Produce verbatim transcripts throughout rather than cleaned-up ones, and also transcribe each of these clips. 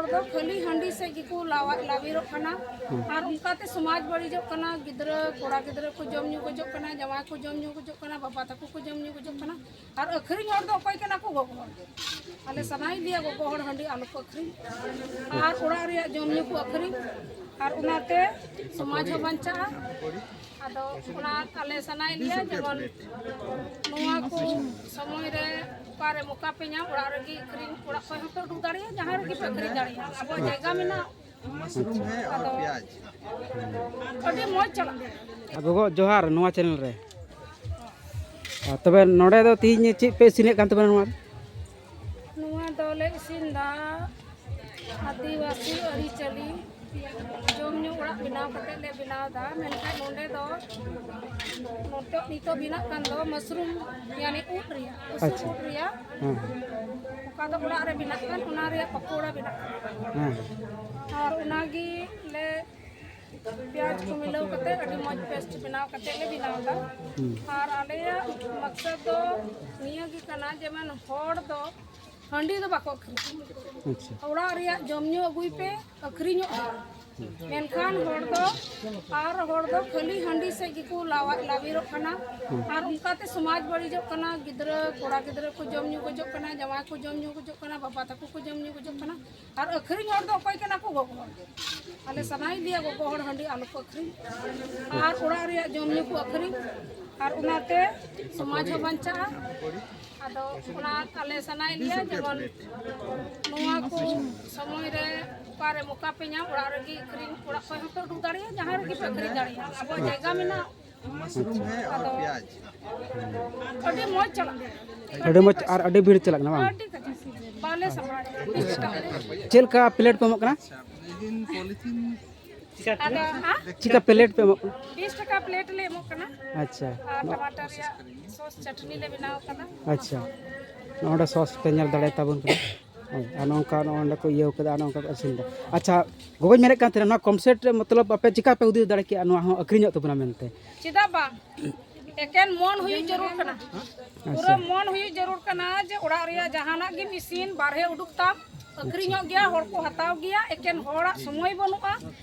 ᱦᱚᱲ ᱫᱚ ᱠᱷᱟᱹᱞᱤ ᱦᱟᱺᱰᱤ ᱥᱮᱫ ᱜᱮᱠᱚ ᱞᱟᱣᱟ-, ᱞᱟᱣᱤᱨᱚᱜ ᱠᱟᱱᱟ᱾ ᱟᱨ ᱚᱱᱠᱟᱛᱮ ᱥᱚᱢᱟᱡᱽ ᱵᱟᱹᱲᱤᱡᱚᱜ ᱠᱟᱱᱟ᱾ ᱜᱤᱫᱽᱨᱟᱹ, ᱠᱚᱲᱟ ᱜᱤᱫᱽᱨᱟᱹ ᱠᱚ ᱡᱚᱢ ᱧᱩ ᱜᱚᱡᱚᱜ ᱠᱟᱱᱟ, ᱡᱟᱶᱟᱭ ᱠᱚ ᱡᱚᱢ ᱧᱩ ᱜᱚᱡᱚᱜ ᱠᱟᱱᱟ, ᱵᱟᱵᱟ ᱛᱟᱠᱚ ᱠᱚ ᱡᱚᱢ ᱧᱩ ᱜᱚᱡᱚᱜ ᱠᱟᱱᱟ᱾ ᱟᱨ ᱟᱹᱠᱷᱨᱤᱧ ᱦᱚᱲ ᱫᱚ ᱚᱠᱚᱭ ᱠᱟᱱᱟ ᱠᱚ? ᱜᱚᱜᱚ ᱦᱚᱲ ᱜᱮ᱾ ᱟᱞᱮ ᱥᱟᱱᱟᱭᱮᱫ ᱞᱮᱭᱟ ᱜᱚᱜᱚ ᱦᱚᱲ ᱦᱟᱺᱰᱤ ᱟᱞᱚ ᱠᱚ ᱟᱹᱠᱷᱨᱤᱧ, ᱟᱨ ᱚᱲᱟᱜ ᱨᱮᱭᱟᱜ ᱡᱚᱢ ᱧᱩ ᱠᱚ ᱟᱹᱠᱷᱨᱤᱧ, ᱟᱨ ᱚᱱᱟᱛᱮ ᱥᱚᱢᱟᱡᱽ ᱦᱚᱸ ᱵᱟᱧᱪᱟᱜᱼᱟ᱾ ᱟᱫᱚ ᱚᱱᱟ ᱟᱞᱮ ᱥᱟᱱᱟᱭᱮᱫ ᱞᱮᱭᱟ ᱡᱮᱢᱚᱱ ᱱᱚᱣᱟ ᱠᱚ ᱥᱚᱢᱚᱭ ᱨᱮ ᱚᱠᱟᱨᱮ ᱢᱚᱠᱟ ᱯᱮ ᱧᱟᱢ, ᱚᱲᱟᱜ ᱨᱮᱜᱮ ᱟᱹᱠᱷᱨᱤᱧ, ᱚᱲᱟᱜ ᱠᱷᱚᱱ ᱦᱚᱸᱯᱮ ᱩᱰᱩᱠ ᱫᱟᱲᱮᱭᱟᱜᱼᱟ, ᱡᱟᱦᱟᱸ ᱨᱮᱜᱮ ᱯᱮ ᱟᱹᱠᱷᱨᱤᱧ ᱫᱟᱲᱮᱭᱟᱜᱼᱟ᱾ ᱟᱵᱚᱣᱟᱜ ᱡᱟᱭᱜᱟ ᱢᱮᱱᱟᱜᱼᱟ᱾ ᱟᱫᱚ ᱟᱹᱰᱤ ᱢᱚᱡᱽ ᱪᱟᱞᱟᱜ ᱠᱟᱱᱟ᱾ ᱜᱚᱜᱚ ᱡᱚᱦᱟᱨ ᱱᱚᱣᱟ ᱪᱮᱱᱮᱞ ᱨᱮ᱾ ᱟᱨ ᱛᱚᱵᱮ ᱱᱚᱰᱮ ᱫᱚ ᱛᱤᱦᱤᱧ ᱪᱮᱫ ᱯᱮ ᱤᱥᱤᱱᱮᱫ ᱠᱟᱱ ᱛᱟᱵᱚᱱᱟ ᱱᱚᱣᱟ ᱨᱮ? ᱱᱚᱣᱟ ᱫᱚᱞᱮ ᱤᱥᱤᱱ ᱫᱟ ᱟᱹᱫᱤᱵᱟᱹᱥᱤ ᱟᱹᱨᱤᱪᱟᱹᱞᱤ ᱡᱚᱢ ᱧᱩ ᱚᱲᱟᱜ ᱵᱮᱱᱟᱣ ᱠᱟᱛᱮ ᱞᱮ ᱵᱮᱱᱟᱣ ᱫᱟ᱾ ᱢᱮᱱᱠᱷᱟᱱ ᱱᱚᱰᱮ ᱫᱚ ᱱᱤᱛᱚᱜ, ᱱᱤᱛᱚᱜ ᱵᱮᱱᱟᱜ ᱠᱟᱱ ᱫᱚ ᱢᱟᱥᱨᱩᱢ, ᱭᱟᱱᱤ ᱩᱫ ᱨᱮᱭᱟᱜ, ᱵᱩᱥᱩᱵ ᱟᱪᱪᱷᱟ᱾ ᱩᱫ ᱨᱮᱭᱟᱜ᱾ ᱦᱮᱸ᱾ ᱚᱠᱟ ᱫᱚ ᱚᱲᱟᱜ ᱨᱮ ᱵᱮᱱᱟᱜ ᱠᱟᱱ, ᱚᱱᱟ ᱨᱮᱭᱟᱜ ᱯᱟᱠᱚᱲᱟ ᱵᱮᱱᱟᱜ ᱠᱟᱱᱟ᱾ ᱦᱮᱸ᱾ ᱟᱨ ᱚᱱᱟᱜᱮ ᱞᱮ ᱯᱮᱸᱭᱟᱡᱽ ᱠᱚ ᱢᱤᱞᱟᱹᱣ ᱠᱟᱛᱮ ᱟᱹᱰᱤ ᱢᱚᱡᱽ ᱯᱮᱥᱴ ᱵᱮᱱᱟᱣ ᱠᱟᱛᱮ ᱞᱮ ᱵᱮᱱᱟᱣ ᱮᱫᱟ᱾ ᱦᱩᱸ᱾ ᱟᱨ ᱟᱞᱮᱭᱟᱜ ᱢᱟᱠᱥᱚᱫ ᱫᱚ ᱱᱤᱭᱟᱹ ᱜᱮ ᱠᱟᱱᱟ, ᱡᱮᱢᱚᱱ ᱦᱚᱲ ᱫᱚ ᱦᱟᱺᱰᱤ ᱫᱚ ᱵᱟᱠᱚ ᱟᱹᱠᱷᱨᱤᱧᱟ᱾ ᱟᱪᱪᱷᱟ᱾ ᱚᱲᱟᱜ ᱨᱮᱭᱟᱜ ᱡᱚᱢ ᱧᱩ ᱟᱹᱜᱩᱭ ᱯᱮ, ᱟᱹᱠᱷᱨᱤᱧᱚᱜ ᱦᱩᱭᱩᱜᱼᱟ᱾ ᱢᱮᱱᱠᱷᱟᱱ ᱦᱚᱲ ᱫᱚ, ᱟᱨ ᱦᱚᱲ ᱫᱚ ᱠᱷᱟᱹᱞᱤ ᱦᱟᱺᱰᱤ ᱥᱮᱫ ᱜᱮᱠᱚ ᱞᱟᱣᱟ-, ᱞᱟᱣᱤᱨᱚᱜ ᱠᱟᱱᱟ᱾ ᱦᱩᱸ᱾ ᱟᱨ ᱚᱱᱠᱟᱛᱮ ᱥᱚᱢᱟᱡᱽ ᱵᱟᱹᱲᱤᱡᱚᱜ ᱠᱟᱱᱟ᱾ ᱜᱤᱫᱽᱨᱟᱹ, ᱠᱚᱲᱟ ᱜᱤᱫᱽᱨᱟᱹ ᱠᱚ ᱡᱚᱢ ᱧᱩ ᱜᱚᱡᱚᱜ ᱠᱟᱱᱟ, ᱡᱟᱶᱟᱭ ᱠᱚ ᱡᱚᱢ ᱧᱩ ᱜᱚᱡᱚᱜ ᱠᱟᱱᱟ, ᱵᱟᱵᱟ ᱛᱟᱠᱚ ᱠᱚ ᱡᱚᱢ ᱧᱩ ᱜᱚᱡᱚᱜ ᱠᱟᱱᱟ᱾ ᱟᱨ ᱟᱹᱠᱷᱨᱤᱧ ᱦᱚᱲ ᱫᱚ ᱚᱠᱚᱭ ᱠᱟᱱᱟ ᱠᱚ? ᱜᱚᱜᱚ ᱦᱚᱲ ᱜᱮ᱾ ᱟᱞᱮ ᱥᱟᱱᱟᱭᱮᱫ ᱞᱮᱭᱟ ᱜᱚᱜᱚ ᱦᱚᱲ ᱦᱟᱺᱰᱤ ᱟᱞᱚ ᱠᱚ ᱟᱹᱠᱷᱨᱤᱧ, ᱟᱨ ᱚᱲᱟᱜ ᱨᱮᱭᱟᱜ ᱡᱚᱢ ᱧᱩ ᱠᱚ ᱟᱹᱠᱷᱨᱤᱧ, ᱟᱨ ᱚᱱᱟᱛᱮ ᱥᱚᱢᱟᱡᱽ ᱦᱚᱸ ᱵᱟᱧᱪᱟᱜᱼᱟ᱾ ᱟᱫᱚ ᱚᱱᱟ ᱟᱞᱮ ᱥᱟᱱᱟᱭᱮᱫ ᱞᱮᱭᱟ ᱡᱮᱢᱚᱱ ᱱᱚᱣᱟ ᱠᱚ ᱥᱚᱢᱚᱭ ᱨᱮ ᱚᱠᱟᱨᱮ ᱢᱚᱠᱟ ᱯᱮ ᱧᱟᱢ, ᱚᱲᱟᱜ ᱨᱮᱜᱮ ᱟᱹᱠᱷᱨᱤᱧ, ᱚᱲᱟᱜ ᱠᱷᱚᱱ ᱦᱚᱸᱯᱮ ᱩᱰᱩᱠ ᱫᱟᱲᱮᱭᱟᱜᱼᱟ, ᱡᱟᱦᱟᱸ ᱨᱮᱜᱮ ᱯᱮ ᱟᱹᱠᱷᱨᱤᱧ ᱫᱟᱲᱮᱭᱟᱜᱼᱟ, ᱟᱵᱚᱣᱟᱜ ᱡᱟᱭᱜᱟ ᱢᱮᱱᱟᱜᱼᱟ᱾ ᱟᱫᱚ ᱟᱹᱰᱤ ᱢᱚᱡᱽ ᱪᱟᱞᱟᱜ ᱠᱟᱱᱟ᱾ ᱟᱹᱰᱤ ᱢᱚᱡᱽ ᱟᱨ ᱟᱹᱰᱤ ᱵᱷᱤᱲ ᱪᱟᱞᱟᱜ ᱠᱟᱱᱟ ᱵᱟᱝ? ᱟᱹᱰᱤ ᱠᱟᱡᱟᱠ᱾ ᱵᱟᱞᱮ ᱥᱟᱢᱵᱲᱟᱣ ᱫᱟᱲᱮᱭᱟᱜ ᱠᱟᱱᱟ᱾ ᱪᱮᱫ ᱞᱮᱠᱟ ᱯᱞᱮᱴ ᱯᱮ ᱮᱢᱚᱜ ᱠᱟᱱᱟ? ᱟᱫᱚ, ᱦᱮᱸ? ᱪᱮᱫ ᱞᱮᱠᱟ ᱯᱞᱮᱴ ᱯᱮ ᱮᱢᱚᱜ ᱠᱟᱱᱟ? ᱵᱤᱥ ᱴᱟᱠᱟ ᱯᱞᱮᱴ ᱞᱮ ᱮᱢᱚᱜ ᱠᱟᱱᱟ᱾ ᱟᱪᱪᱷᱟ᱾ ᱟᱨ ᱴᱟᱢᱟᱴᱟᱨ ᱨᱮᱭᱟᱜ ᱥᱚᱥ ᱪᱟᱴᱱᱤ ᱞᱮ ᱵᱮᱱᱟᱣ ᱠᱟᱫᱟ᱾ ᱟᱪᱪᱷᱟ᱾ ᱱᱚᱰᱮ ᱥᱚᱥ ᱯᱮ ᱧᱮᱞ ᱫᱟᱲᱮ ᱛᱟᱵᱚᱱ ᱠᱟᱱᱟ᱾ ᱦᱳᱭ, ᱟᱨ ᱱᱚᱝᱠᱟ ᱱᱚᱜᱼᱚ ᱱᱚᱸᱰᱮ ᱠᱚ ᱤᱭᱟᱹᱣ ᱠᱟᱫᱟ, ᱟᱨ ᱱᱚᱝᱠᱟ ᱠᱚ ᱟᱹᱥᱩᱞ ᱫᱟ᱾ ᱟᱪᱪᱷᱟ, ᱜᱚᱜᱚᱧ ᱢᱮᱱᱮᱫ ᱠᱟᱱ ᱛᱟᱦᱮᱱᱟ, ᱱᱚᱣᱟ ᱠᱚᱢᱥᱮᱴ ᱨᱮ ᱢᱚᱛᱞᱚᱵ ᱟᱯᱮ ᱪᱤᱠᱟ ᱯᱮ ᱦᱩᱫᱤᱥ ᱫᱟᱲᱮ ᱠᱮᱜᱼᱟ ᱱᱚᱣᱟ ᱦᱚᱸ ᱟᱹᱠᱷᱨᱤᱧᱚᱜ ᱛᱟᱵᱚᱱᱟ ᱢᱮᱱᱛᱮ? ᱪᱮᱫᱟᱜ ᱵᱟᱝ? ᱮᱠᱮᱱ ᱢᱚᱱ ᱦᱩᱭᱩᱜ ᱡᱟᱹᱨᱩᱲ ᱠᱟᱱᱟ᱾ ᱯᱩᱨᱟᱹ ᱟᱪᱪᱷᱟ᱾ ᱢᱚᱱ ᱦᱩᱭᱩᱜ ᱡᱟᱹᱨᱩᱲ ᱠᱟᱱᱟ ᱡᱮ ᱚᱲᱟᱜ ᱨᱮᱭᱟᱜ ᱡᱟᱦᱟᱱᱟᱜ ᱜᱮᱢ ᱤᱥᱤᱱ, ᱵᱟᱨᱦᱮ ᱩᱰᱩᱠ ᱛᱟᱢ, ᱟᱹᱠᱷᱨᱤᱧᱚᱜ ᱜᱮᱭᱟ, ᱦᱚᱲ ᱠᱚ ᱦᱟᱛᱟᱣ ᱜᱮᱭᱟ, ᱮᱠᱮᱱ ᱦᱚᱲᱟᱜ ᱥᱚᱢᱚᱭ ᱵᱟᱹᱱᱩᱜᱼᱟ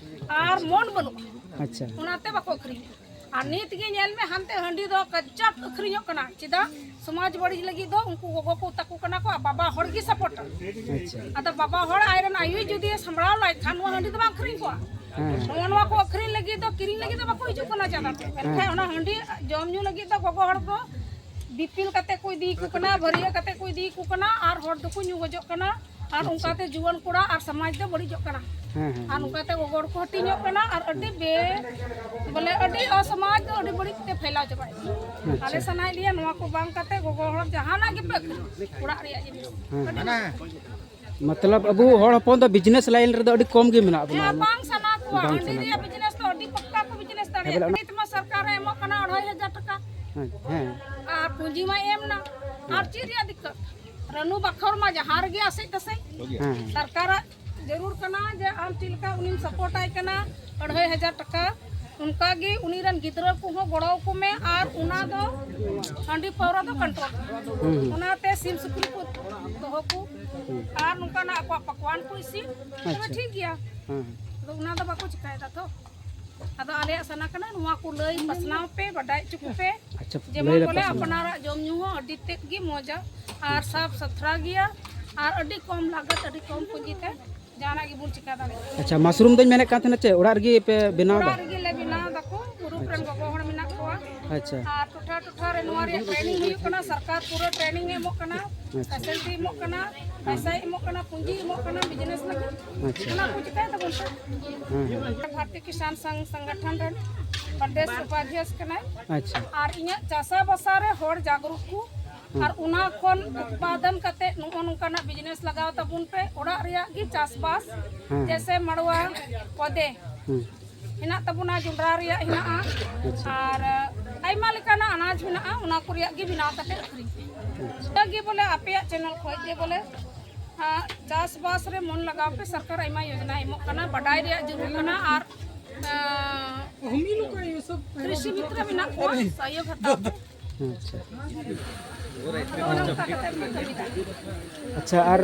ᱟᱨ ᱢᱚᱱ ᱵᱟᱹᱱᱩᱜᱼᱟ, ᱟᱪᱪᱷᱟ᱾ ᱚᱱᱟᱛᱮ ᱵᱟᱠᱚ ᱟᱹᱠᱷᱨᱤᱧᱟ᱾ ᱟᱨ ᱱᱤᱛ ᱜᱮ ᱧᱮᱞ ᱢᱮ, ᱦᱟᱱᱛᱮ ᱦᱟᱺᱰᱤ ᱫᱚ ᱠᱟᱡᱟᱠ ᱟᱹᱠᱷᱨᱤᱧᱚᱜ ᱠᱟᱱᱟ᱾ ᱪᱮᱫᱟᱜ? ᱥᱚᱢᱟᱡᱽ ᱵᱟᱹᱲᱤᱡ ᱞᱟᱹᱜᱤᱫ ᱫᱚ ᱩᱱᱠᱩ ᱜᱚᱜᱚ ᱠᱚ ᱛᱟᱠᱚ ᱠᱟᱱᱟ ᱠᱚ, ᱟᱨ ᱵᱟᱵᱟ ᱦᱚᱲ ᱜᱮ ᱥᱟᱯᱳᱨᱴ᱾ ᱟᱪᱪᱷᱟ᱾ ᱟᱫᱚ ᱵᱟᱵᱟ ᱦᱚᱲ ᱟᱡᱨᱮᱱ ᱟᱭᱳᱭ ᱡᱩᱫᱤ ᱥᱟᱢᱵᱲᱟᱣ ᱞᱟᱭ ᱠᱷᱟᱱ, ᱱᱚᱣᱟ ᱦᱟᱺᱰᱤ ᱫᱚ ᱵᱟᱝ ᱟᱹᱠᱷᱨᱤᱧ ᱠᱚᱜᱼᱟ᱾ ᱦᱮᱸ᱾ ᱱᱚᱜᱼᱚ ᱱᱚᱣᱟ ᱠᱚ ᱟᱹᱠᱷᱨᱤᱧ ᱞᱟᱹᱜᱤᱫ ᱫᱚ, ᱠᱤᱨᱤᱧ ᱞᱟᱹᱜᱤᱫ ᱫᱚ ᱵᱟᱠᱚ ᱦᱤᱡᱩᱜ ᱠᱟᱱᱟ ᱡᱟᱫᱟ ᱛᱮ᱾ ᱢᱮᱱᱠᱷᱟᱱ ᱦᱮᱸ᱾ ᱚᱱᱟ ᱦᱟᱺᱰᱤ ᱡᱚᱢ ᱧᱩ ᱞᱟᱹᱜᱤᱫ ᱫᱚ ᱜᱚᱜᱚ ᱦᱚᱲ ᱫᱚ ᱫᱤᱯᱤᱞ ᱠᱟᱛᱮ ᱠᱚ ᱤᱫᱤᱭᱟᱠᱚ ᱠᱟᱱᱟ, ᱵᱷᱟᱹᱨᱭᱟᱹ ᱠᱟᱛᱮ ᱠᱚ ᱤᱫᱤᱭᱟᱠᱚ ᱠᱟᱱᱟ, ᱟᱨ ᱦᱚᱲ ᱫᱚᱠᱚ ᱧᱩ ᱜᱚᱡᱚᱜ ᱠᱟᱱᱟ᱾ ᱟᱨ ᱟᱪᱪᱷᱟ᱾ ᱚᱱᱠᱟᱛᱮ ᱡᱩᱣᱟᱹᱱ ᱠᱚᱲᱟ ᱟᱨ ᱥᱚᱢᱟᱡᱽ ᱫᱚ ᱵᱟᱹᱲᱤᱡᱚᱜ ᱠᱟᱱᱟ᱾ ᱦᱮᱸ, ᱦᱮᱸ, ᱟᱨ ᱦᱮᱸ᱾ ᱚᱱᱠᱟᱛᱮ ᱜᱚᱜᱚ ᱦᱚᱲ ᱠᱚ ᱦᱟᱹᱴᱤᱧᱚᱜ ᱠᱟᱱᱟ, ᱟᱨ ᱟᱹᱰᱤ ᱵᱮ-, ᱵᱚᱞᱮ, ᱟᱹᱰᱤ ᱚᱥᱚᱢᱟᱡᱽ ᱫᱚ ᱟᱹᱰᱤ ᱵᱟᱹᱲᱤᱡ ᱛᱮ ᱯᱷᱮᱞᱟᱣ ᱪᱟᱵᱟᱭᱮᱫ ᱠᱟᱱᱟ᱾ ᱟᱪᱪᱷᱟ᱾ ᱟᱞᱮ ᱥᱟᱱᱟᱭᱮᱫ ᱞᱮᱭᱟ, ᱱᱚᱣᱟ ᱠᱚ ᱵᱟᱝ ᱠᱟᱛᱮ ᱜᱚᱜᱚ ᱦᱚᱲ ᱡᱟᱦᱟᱱᱟᱜ ᱜᱮᱯᱮ ᱟᱹᱠᱷᱨᱤᱧ, ᱚᱲᱟᱜ ᱨᱮᱭᱟᱜ ᱡᱤᱱᱤᱥ᱾ ᱦᱮᱸ᱾ ᱟᱹᱰᱤ ᱢᱚᱛᱞᱚᱵ, ᱟᱵᱚ ᱦᱚᱲ ᱦᱚᱯᱚᱱ ᱫᱚ ᱵᱤᱡᱽᱱᱮᱥ ᱞᱟᱭᱤᱱ ᱨᱮᱫᱚ ᱟᱹᱰᱤ ᱠᱚᱢ ᱜᱮ ᱢᱮᱱᱟᱜ ᱵᱚᱱᱟ᱾ ᱦᱮᱸ, ᱵᱟᱝ ᱥᱟᱱᱟ ᱠᱚᱣᱟ᱾ ᱵᱟᱝ ᱦᱟᱺᱰᱤ ᱥᱟᱱᱟ ᱨᱮᱭᱟᱜ ᱠᱚᱣᱟ᱾ ᱵᱤᱡᱽᱱᱮᱥ ᱫᱚ ᱟᱹᱰᱤ ᱯᱟᱠᱟ ᱠᱚ ᱵᱤᱡᱽᱱᱮᱥ ᱦᱮᱸ, ᱫᱟᱲᱮᱭᱟᱜ ᱵᱚᱞᱮ ᱠᱟᱱᱟ᱾ ᱚᱱᱟ ᱱᱤᱛ ᱢᱟ ᱥᱚᱨᱠᱟᱨᱮ ᱮᱢᱚᱜ ᱠᱟᱱᱟ ᱟᱲᱟᱭ ᱦᱟᱡᱟᱨ ᱴᱟᱠᱟ᱾ ᱦᱮᱸ, ᱦᱮᱸ᱾ ᱟᱨ ᱯᱩᱸᱡᱤ ᱢᱟ ᱮᱢ ᱱᱟ᱾ ᱟᱨ ᱪᱮᱫ ᱨᱮᱭᱟᱜ ᱫᱤᱠᱠᱟᱛ? ᱨᱟᱹᱱᱩ ᱵᱟᱠᱷᱳᱞ ᱢᱟ ᱡᱟᱦᱟᱸ ᱨᱮᱜᱮ ᱟᱥᱮᱡ ᱛᱟᱥᱮᱡ᱾ ᱦᱮᱸ, ᱦᱮᱸ᱾ ᱥᱚᱨᱠᱟᱨᱟᱜ ᱡᱟᱹᱨᱩᱲ ᱠᱟᱱᱟ ᱡᱮ ᱟᱢ ᱪᱮᱫ ᱞᱮᱠᱟ ᱩᱱᱤᱢ ᱥᱟᱯᱳᱨᱴ ᱟᱭ ᱠᱟᱱᱟ, ᱟᱲᱟᱭ ᱦᱟᱡᱟᱨ ᱴᱟᱠᱟ᱾ ᱚᱱᱠᱟ ᱜᱮ ᱩᱱᱤ ᱨᱮᱱ ᱜᱤᱫᱽᱨᱟᱹ ᱠᱚᱦᱚᱸ ᱜᱚᱲᱚ ᱟᱠᱚ ᱢᱮ, ᱟᱨ ᱚᱱᱟ ᱫᱚ ᱦᱟᱺᱰᱤ ᱯᱟᱹᱣᱨᱟᱹ ᱫᱚ ᱠᱚᱱᱴᱨᱳᱞ᱾ ᱦᱩᱸ, ᱦᱩᱸ᱾ ᱚᱱᱟᱛᱮ ᱥᱤᱢ ᱥᱩᱠᱨᱤ ᱠᱚ ᱫᱚᱦᱚ ᱠᱚ, ᱦᱩᱸ᱾ ᱟᱨ ᱱᱚᱝᱠᱟᱱᱟᱜ ᱟᱠᱚᱣᱟᱜ ᱯᱟᱠᱣᱟᱱ ᱠᱚ ᱤᱥᱤᱱ, ᱛᱚᱵᱮ ᱟᱪᱪᱷᱟ᱾ ᱴᱷᱤᱠ ᱜᱮᱭᱟ᱾ ᱦᱮᱸ, ᱦᱮᱸ᱾ ᱟᱫᱚ ᱚᱱᱟ ᱫᱚ ᱵᱟᱠᱚ ᱪᱤᱠᱟᱭᱮᱫᱟ ᱛᱚ᱾ ᱟᱫᱚ ᱟᱞᱮᱭᱟᱜ ᱥᱟᱱᱟ ᱠᱟᱱᱟ, ᱱᱚᱣᱟ ᱠᱚ ᱞᱟᱹᱭ ᱯᱟᱥᱱᱟᱣ ᱯᱮ, ᱵᱟᱰᱟᱭ ᱦᱚᱪᱚ ᱠᱚᱯᱮ᱾ ᱟᱪᱪᱷᱟ, ᱡᱮᱢᱚᱱ ᱞᱟᱹᱭ ᱵᱚᱞᱮ ᱯᱟᱥᱱᱟᱣ᱾ ᱟᱯᱱᱟᱨᱟᱜ ᱡᱚᱢ ᱧᱩ ᱦᱚᱸ ᱟᱹᱰᱤ ᱛᱮᱫ ᱜᱮ ᱢᱚᱡᱟ ᱟᱨ ᱟᱪᱪᱷᱟ᱾ ᱥᱟᱯᱷ ᱥᱩᱛᱷᱨᱟ ᱜᱮᱭᱟ ᱟᱨ ᱟᱹᱰᱤ ᱠᱚᱢ ᱞᱟᱜᱚᱛ, ᱟᱹᱰᱤ ᱠᱚᱢ ᱯᱩᱸᱡᱤ ᱛᱮ ᱡᱟᱦᱟᱱᱟᱜ ᱜᱮᱵᱚᱱ ᱪᱤᱠᱟ ᱫᱟᱲᱮᱭᱟᱜᱼᱟ᱾ ᱟᱪᱪᱷᱟ, ᱢᱟᱥᱨᱩᱢ ᱫᱚᱧ ᱢᱮᱱᱮᱫ ᱠᱟᱱ ᱛᱟᱦᱮᱱᱟ, ᱪᱮᱫ ᱚᱲᱟᱜ ᱨᱮᱜᱮ ᱯᱮ ᱵᱮᱱᱟᱣ ᱮᱫᱟ? ᱚᱲᱟᱜ ᱨᱮᱜᱮ ᱞᱮ ᱵᱮᱱᱟᱣ ᱫᱟᱠᱚ, ᱜᱨᱩᱯ ᱨᱮᱱ ᱟᱪᱪᱷᱟ᱾ ᱜᱚᱜᱚ ᱦᱚᱲ ᱢᱮᱱᱟᱜ ᱠᱚᱣᱟ᱾ ᱟᱪᱪᱷᱟ᱾ ᱟᱨ ᱴᱚᱴᱷᱟ ᱴᱚᱴᱷᱟ ᱨᱮ ᱱᱚᱣᱟ ᱨᱮᱭᱟᱜ ᱴᱨᱮᱱᱤᱝ ᱦᱩᱭᱩᱜ ᱠᱟᱱᱟ, ᱥᱚᱨᱠᱟᱨ ᱯᱩᱨᱟᱹ ᱴᱨᱮᱱᱤᱝ ᱮ ᱮᱢᱚᱜ ᱠᱟᱱᱟ, ᱟᱪᱪᱷᱟ᱾ ᱯᱷᱮᱥᱤᱞᱤᱴᱤ ᱮᱢᱚᱜ ᱠᱟᱱᱟ, ᱯᱚᱭᱥᱟᱭ ᱮᱢᱚᱜ ᱠᱟᱱᱟ, ᱯᱩᱸᱡᱤ ᱮᱢᱚᱜ ᱠᱟᱱᱟ ᱵᱤᱡᱽᱱᱮᱥ ᱞᱟᱹᱜᱤᱫ᱾ ᱟᱪᱪᱷᱟ᱾ ᱚᱱᱟ ᱠᱚ ᱪᱤᱠᱟᱹᱭ ᱛᱟᱵᱚᱱ ᱯᱮ᱾ ᱦᱮᱸ, ᱦᱮᱸ᱾ ᱵᱷᱟᱨᱚᱛᱤᱭᱚ ᱠᱤᱥᱟᱱ ᱥᱚᱝᱜᱷ ᱥᱚᱝᱜᱚᱴᱷᱚᱱ ᱨᱮᱱ ᱯᱨᱚᱫᱮᱥ ᱩᱯᱟᱫᱷᱭᱚᱠᱥ ᱠᱟᱱᱟᱭ᱾ ᱟᱪᱪᱷᱟ᱾ ᱟᱨ ᱤᱧᱟᱹᱜ ᱪᱟᱥᱟ ᱵᱟᱥᱟ ᱨᱮ ᱦᱚᱲ ᱡᱟᱜᱽᱨᱩᱠ ᱠᱚ, ᱦᱮᱸ᱾ ᱟᱨ ᱚᱱᱟ ᱠᱷᱚᱱ ᱩᱛᱯᱟᱫᱚᱱ ᱠᱟᱛᱮ ᱱᱚᱜᱼᱚ ᱱᱚᱝᱠᱟᱱᱟᱜ ᱵᱤᱡᱽᱱᱮᱥ ᱞᱟᱜᱟᱣ ᱛᱟᱵᱚᱱ ᱯᱮ, ᱚᱲᱟᱜ ᱨᱮᱭᱟᱜ ᱜᱮ ᱪᱟᱥᱵᱟᱥ, ᱦᱮᱸ᱾ ᱡᱮᱭᱥᱮ ᱢᱟᱲᱣᱟ, ᱠᱚᱫᱮ, ᱦᱮᱸ᱾ ᱦᱮᱱᱟᱜ ᱛᱟᱵᱚᱱᱟ, ᱡᱚᱱᱰᱨᱟ ᱨᱮᱭᱟᱜ ᱦᱮᱱᱟᱜᱼᱟ, ᱟᱪᱪᱷᱟ᱾ ᱟᱨ ᱟᱭᱢᱟ ᱞᱮᱠᱟᱱᱟᱜ ᱟᱱᱟᱡᱽ ᱢᱮᱱᱟᱜᱼᱟ, ᱚᱱᱟ ᱠᱚ ᱨᱮᱭᱟᱜ ᱜᱮ ᱵᱮᱱᱟᱣ ᱠᱟᱛᱮ ᱟᱹᱠᱷᱨᱤᱧ ᱯᱮ᱾ ᱟᱪᱪᱷᱟ᱾ ᱚᱱᱠᱟ ᱜᱮ ᱵᱚᱞᱮ ᱟᱯᱮᱭᱟᱜ ᱪᱮᱱᱮᱞ ᱠᱷᱚᱡ ᱜᱮ ᱵᱚᱞᱮ, ᱟᱸ, ᱪᱟᱥᱵᱟᱥ ᱨᱮ ᱢᱚᱱ ᱞᱟᱜᱟᱣ ᱯᱮ, ᱥᱚᱨᱠᱟᱨ ᱟᱭᱢᱟ ᱭᱳᱡᱽᱱᱟ ᱮᱢᱚᱜ ᱠᱟᱱᱟ, ᱵᱟᱰᱟᱭ ᱨᱮᱭᱟᱜ ᱡᱟᱹᱨᱩᱲ ᱠᱟᱱᱟ, ᱟᱨ, ᱟᱸ, ᱠᱨᱤᱥᱤ ᱢᱤᱛᱨᱚ ᱢᱮᱱᱟᱜ ᱠᱚᱣᱟ, ᱥᱚᱦᱭᱳᱜᱽ ᱦᱟᱛᱟᱣ ᱯᱮ᱾ ᱟᱪᱪᱷᱟ᱾ ᱚᱱᱮ ᱚᱱᱠᱟ ᱠᱟᱛᱮ ᱠᱚ ᱠᱟᱹᱢᱤ ᱠᱟᱱᱟ᱾ ᱟᱪᱪᱷᱟ, ᱟᱨ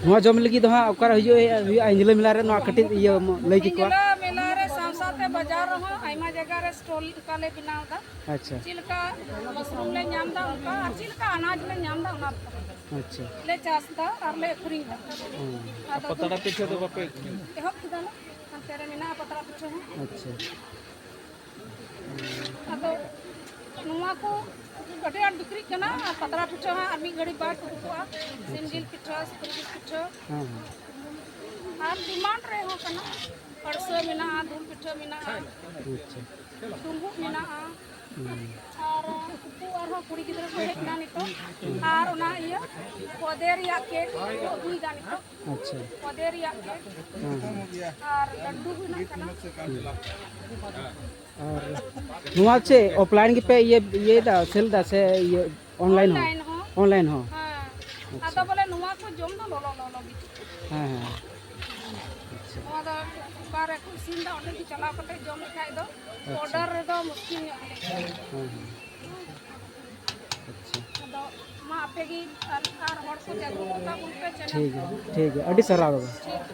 ᱱᱚᱣᱟ ᱡᱚᱢ ᱞᱟᱹᱜᱤᱫ ᱫᱚ ᱦᱟᱸᱜ ᱚᱠᱟᱨᱮ ᱦᱩᱭᱩᱜᱼᱟ, ᱦᱩᱭᱩᱜᱼᱟ ᱧᱤᱞᱟᱹ ᱢᱮᱞᱟ ᱨᱮ? ᱱᱚᱣᱟ ᱠᱟᱹᱴᱤᱡ ᱤᱭᱟᱹ ᱞᱟᱹᱭ ᱠᱮᱠᱚᱣᱟ᱾ ᱧᱤᱞᱟᱹ ᱢᱮᱞᱟ ᱨᱮ ᱥᱟᱶ ᱥᱟᱶᱛᱮ ᱵᱟᱡᱟᱨ ᱨᱮᱦᱚᱸ ᱟᱭᱢᱟ ᱡᱟᱭᱜᱟ ᱨᱮ ᱥᱴᱚᱞ ᱞᱮᱠᱟᱞᱮ ᱵᱮᱱᱟᱣ ᱮᱫᱟ᱾ ᱟᱪᱪᱷᱟ᱾ ᱪᱮᱫ ᱞᱮᱠᱟ ᱢᱟᱥᱨᱩᱢ ᱞᱮ ᱧᱟᱢ ᱮᱫᱟ ᱚᱱᱠᱟ, ᱟᱨ ᱪᱮᱫ ᱞᱮᱠᱟ ᱟᱱᱟᱡᱽ ᱞᱮ ᱧᱟᱢ ᱮᱫᱟ ᱚᱱᱟ ᱟᱪᱪᱷᱟ᱾ ᱞᱮ ᱪᱟᱥ ᱮᱫᱟ ᱟᱨ ᱞᱮ ᱟᱹᱠᱷᱨᱤᱧ ᱮᱫᱟ᱾ ᱦᱮᱸ᱾ ᱟᱫᱚ ᱯᱟᱛᱲᱟ ᱯᱤᱴᱷᱟᱹ ᱫᱚ ᱵᱟᱯᱮ ᱮᱦᱚᱵ ᱠᱮᱫᱟ ᱞᱮ, ᱦᱟᱱᱛᱮ ᱨᱮ ᱢᱮᱱᱟᱜᱼᱟ ᱯᱟᱛᱲᱟ ᱯᱤᱴᱷᱟᱹ ᱦᱚᱸ᱾ ᱟᱪᱪᱷᱟ᱾ ᱟᱫᱚ ᱱᱚᱣᱟ ᱠᱚ ᱟᱹᱰᱤ ᱟᱸᱴ ᱵᱤᱠᱨᱤᱜ ᱠᱟᱱᱟ, ᱟᱨ ᱯᱟᱛᱲᱟ ᱯᱤᱴᱷᱟᱹ ᱦᱚᱸ ᱟᱨ ᱢᱤᱫ ᱜᱷᱟᱹᱲᱤᱡ ᱵᱟᱫᱽ ᱩᱰᱩᱠᱚᱜᱼᱟ᱾ ᱥᱤᱢ ᱡᱤᱞ ᱯᱤᱴᱷᱟᱹ, ᱥᱩᱠᱨᱤ ᱡᱤᱞ ᱯᱤᱴᱷᱟᱹ, ᱦᱮᱸ, ᱦᱮᱸ᱾ ᱟᱨ ᱰᱤᱢᱟᱱᱰ ᱨᱮᱦᱚᱸ ᱠᱟᱱᱟ, ᱟᱹᱲᱥᱟᱹ ᱢᱮᱱᱟᱜᱼᱟ, ᱫᱩᱞ ᱯᱤᱴᱷᱟᱹ ᱢᱮᱱᱟᱜᱼᱟ᱾ ᱟᱪᱪᱷᱟ᱾ ᱰᱩᱸᱵᱩᱜ ᱢᱮᱱᱟᱜᱼᱟ᱾ ᱦᱩᱸ᱾ ᱟᱨ ᱩᱱᱠᱩ ᱟᱨᱦᱚᱸ ᱠᱩᱲᱤ ᱜᱤᱫᱽᱨᱟᱹ ᱠᱚ ᱦᱮᱡ ᱮᱱᱟ ᱱᱤᱛᱚᱜ᱾ ᱟᱨ ᱚᱱᱟ ᱤᱭᱟᱹ ᱠᱷᱚᱫᱮ ᱨᱮᱭᱟᱜ ᱠᱮᱠ ᱠᱚ ᱟᱹᱜᱩᱭᱮᱫᱟ ᱱᱤᱛᱚᱜ᱾ ᱟᱪᱪᱷᱟ᱾ ᱠᱷᱚᱫᱮ ᱨᱮᱭᱟᱜ ᱠᱮᱠ᱾ ᱦᱮᱸ, ᱦᱮᱸ᱾ ᱟᱨ ᱞᱟᱹᱰᱩ ᱵᱮᱱᱟᱜ ᱠᱟᱱᱟ᱾ ᱦᱩᱸ᱾ ᱟᱨ ᱱᱚᱣᱟ ᱪᱮᱫ ᱚᱯᱷᱞᱟᱭᱤᱱ ᱜᱮᱯᱮ ᱤᱭᱟᱹ, ᱤᱭᱟᱹᱭᱮᱫᱟ, ᱥᱮᱞ ᱮᱫᱟ ᱥᱮ ᱤᱭᱟᱹ ᱚᱱᱞᱟᱭᱤᱱ ᱦᱚᱸ? ᱚᱱᱞᱟᱭᱤᱱ ᱦᱚᱸ? ᱦᱮᱸ᱾ ᱟᱪᱪᱷᱟ᱾ ᱟᱫᱚ ᱵᱚᱞᱮ ᱱᱚᱣᱟ ᱠᱚ ᱡᱚᱢ ᱫᱚ ᱞᱚᱞᱚ ᱞᱚᱞᱚ ᱜᱮ᱾ ᱦᱮᱸ, ᱦᱮᱸ᱾ ᱟᱪᱪᱷᱟ᱾ ᱱᱚᱣᱟ ᱫᱚ ᱚᱠᱟ ᱨᱮᱠᱚ ᱤᱥᱤᱱ ᱮᱫᱟ, ᱚᱸᱰᱮ ᱜᱮ ᱪᱟᱞᱟᱣ ᱠᱟᱛᱮ ᱡᱚᱢ ᱞᱮᱠᱷᱟᱡ ᱫᱚ ᱟᱪᱪᱷᱟ᱾ ᱚᱰᱟᱨ ᱨᱮᱫᱚ ᱢᱩᱥᱠᱤᱞ ᱧᱚᱜ ᱜᱮᱭᱟ᱾ ᱦᱮᱸ, ᱦᱮᱸ᱾ ᱟᱪᱪᱷᱟ᱾ ᱟᱫᱚ ᱢᱟ ᱟᱯᱮ ᱜᱮ ᱟᱨ, ᱟᱨ ᱦᱚᱲ ᱠᱚ ᱡᱟᱜᱽᱨᱩᱠᱚᱜ ᱛᱟᱵᱚᱱ ᱯᱮ ᱪᱮᱱᱮᱞ ᱴᱷᱤᱠ ᱜᱮᱭᱟ, ᱠᱚ᱾ ᱴᱷᱤᱠ ᱜᱮᱭᱟ, ᱟᱹᱰᱤ ᱥᱟᱨᱦᱟᱣ ᱫᱟᱫᱟ᱾ ᱴᱷᱤᱠ ᱜᱮᱭᱟ᱾